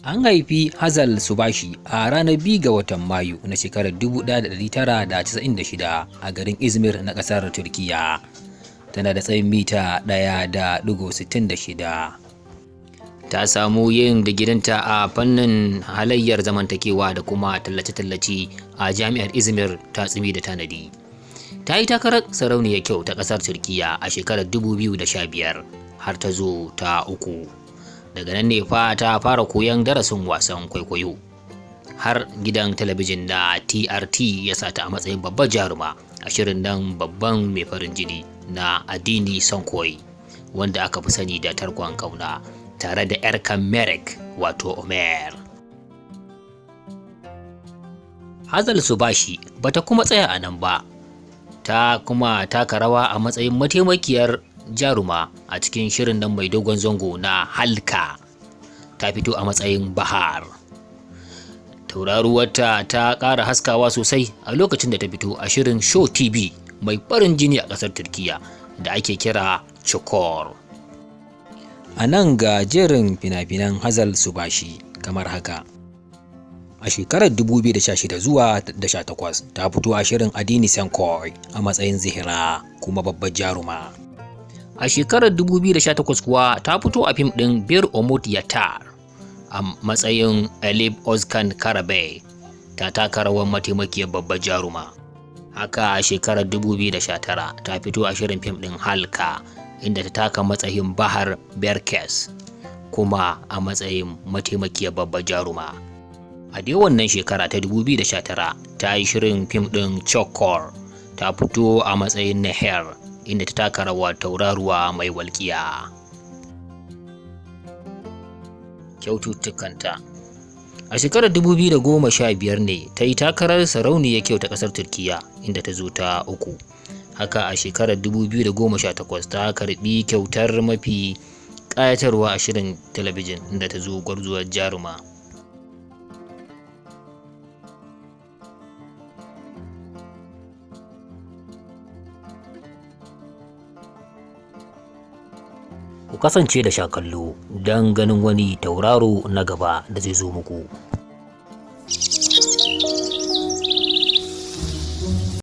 An haifi Hazal Subashi a ranar 2 ga watan Mayu na shekarar 1996 a garin Izmir na ƙasar Turkiyya. Tana da tsayin mita 1.66. Ta samu yin digirinta a fannin halayyar zamantakewa da kuma tallace-tallace a Jami'ar Izmir ta tsimi da tanadi. Ta yi takarar sarauniyar kyau ta ƙasar Turkiyya a shekarar 2015 har ta zo ta uku. Daga nan ne fa ta fara koyon darasin wasan kwaikwayo. Har gidan talabijin na TRT ya sa ta a matsayin babbar jaruma a shirin nan babban mai farin jini na Adini Sonkoy, wanda aka fi sani da Tarkon Kauna, tare da Erkan Merek wato Omer. Hazal Subashi bata kuma tsaya a nan ba, ta kuma taka rawa a matsayin mataimakiyar jaruma a cikin shirin nan mai dogon zango na Halka. Ta fito a matsayin Bahar. Tauraruwarta ta ƙara haskawa sosai a lokacin da ta fito a shirin Show TV mai farin jini a ƙasar Turkiyya da ake kira Çukur. A nan ga jerin fina-finan Hazal Subashi kamar haka. A shekarar 2016 zuwa 18 ta fito a shirin Adini Senkoy a matsayin Zihra kuma babbar jaruma. A shekarar 2018 kuwa ta fito a fim ɗin Bir Umut Yatar a matsayin Elif Ozkan Karabey, ta taka rawar mataimakiyar babbar jaruma. Haka a shekarar 2019 ta fito a shirin fim ɗin Halka, inda ta taka matsayin Bahar Berkes kuma a matsayin mataimakiyar babbar jaruma. A dai wannan shekara ta 2019 ta yi shirin fim ɗin Çukur, ta fito a matsayin Nehir, inda ta taka rawar tauraruwa mai walƙiya. Kyaututtukanta. A shekarar 2015 ne ta yi takarar sarauniyar kyau ta ƙasar Turkiyya, inda ta zo ta uku. Haka a shekarar 2018 ta karɓi kyautar mafi ƙayatarwa a shirin talabijin, inda ta zo gwarzuwar jaruma. Ku kasance da Shakallo don ganin wani tauraro na gaba da zai zo muku.